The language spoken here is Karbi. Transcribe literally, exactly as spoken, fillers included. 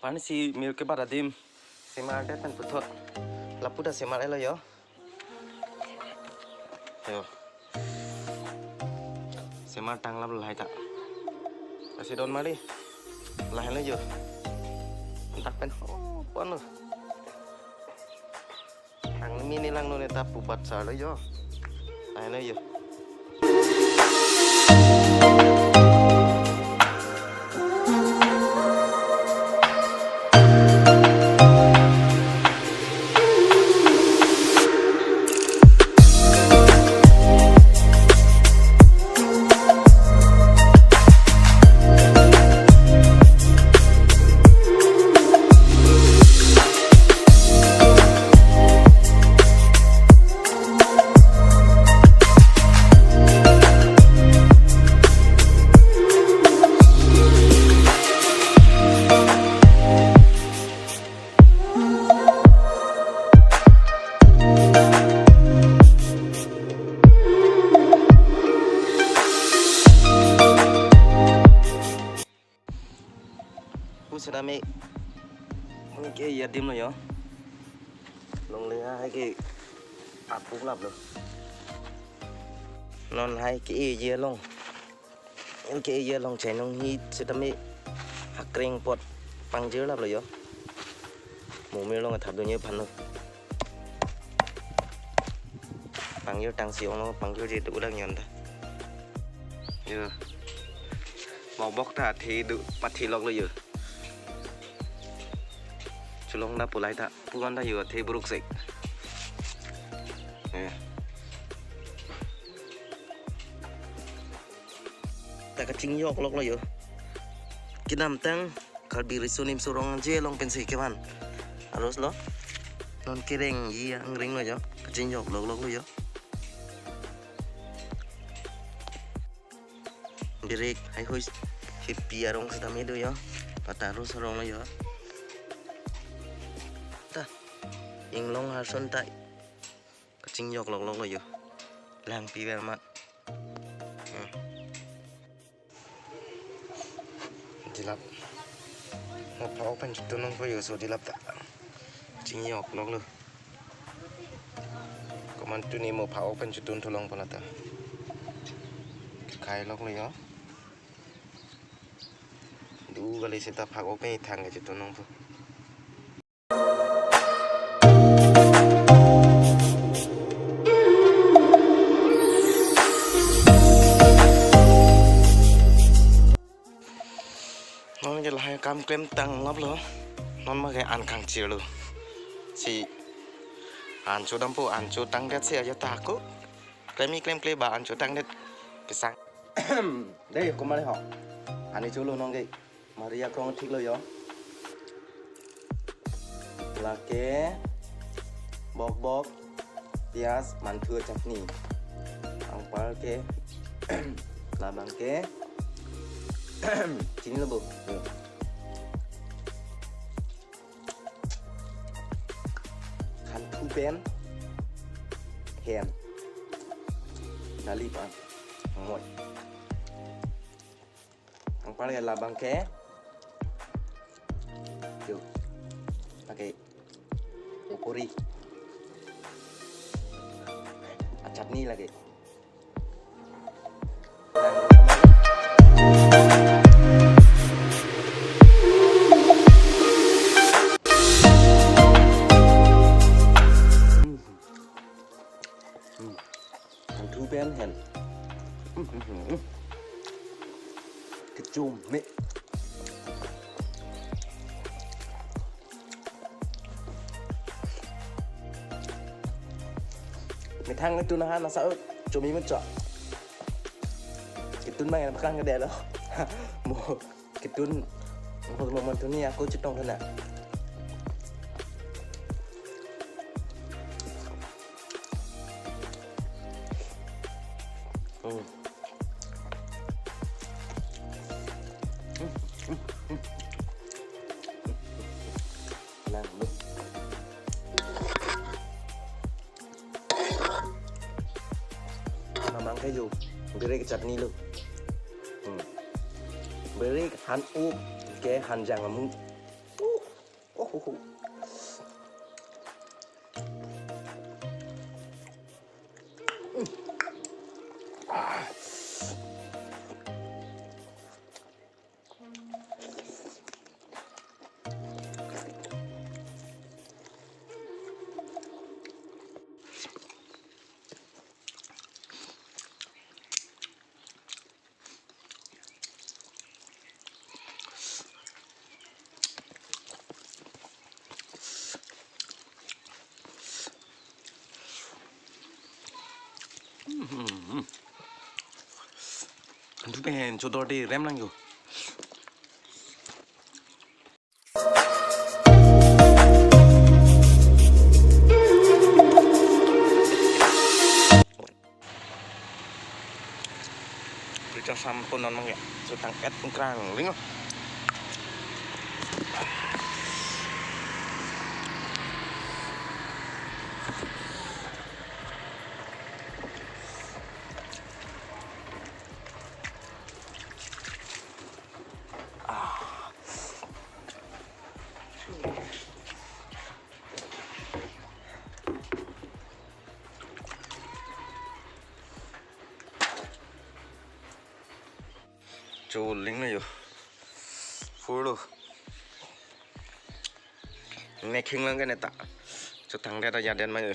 Pan si mir kebat adim. Semar det pen puthot. Lapu ta semar-etlo yo. Yo. Semar tanglap lahai ta. Lasi don mari. Lahai lo yo. Antak pen. Oh, pon lo. Angmi ne langno ne ta pubat sar lo yo. Lahai lo yo. Pu seta me. Ke-e adim lo yo. Longle hai ke apuk lap lo. Non hai ke-e along. Ke-e along chainong hi seta me hakreng apot pangjir lap lo yo. Mo mir along athap dunji aphan lo. Pangjir tangsi ong lo, pangjirji tu ulang yon ta. Yo. Bok bok ta athe do pathi lok lo yo. Cholong ta pulai ta. Puan ta yo athe bruk sek. Yo. Ta kachingjok lok lo yo. Kedamtang Karbi Riso Nimso Rong Angje along pensi kevan. Arus lo. Non kerengji angring lo yo. Kachingjok lok lok lo yo. Birik haihui hipi arong seta me do yo. Pata arus arong lo yo. Ta. Inglong harson ta. Kachingjok lok lok lo yo. Langpi ver ma. Hmm. Dilap. Mo pha-ok pen chotun nangpo yo so dilap ta. Chingjok lok lo. Komantu ne mo pha-ok pen chotun thu longpo lata. Kai lok lo yo. Du kali seta pha-ok pen ithang ke chotun nangpo. Non ke lahai kam klem tanglap lo. Non ma ke an kangchir lo. Si an chodampo, an chotangdet si aja ta ako. Klem-i klemkle ba an chotangdet kesang. Dei, kumare ho. Ani cholo non ke. Maria krong thik lo yo. Lake bok bok, pias, manthu chutney. Anpar ke labang ke chini lo bo. Yo. Hanthu pen hen. Dali pa. Moi. Anpar ke labang ke. Yo. Pakai ukuri. Chutney lagi. Hanthu pen hen. Kechum me. Methang itu nahan asa chumi me chok. Itu mang yang pekan gede lo. Mo. Ketun, mo manthu ni ako chetong thana. Hmm. Hmm, hmm, hmm. Lang lo. Namang kayo, birik chutney lo. Hmm. Birik han-up ke hanjang amu. Uh, Oho. Hmm. Antu pen chodor de rem lang yo. Richard Sam pon non mang ya. Chotang et krang lingo. Cho ling na yo. Puro. Nekhing lang kan eta. Chotang det ya den ma yo.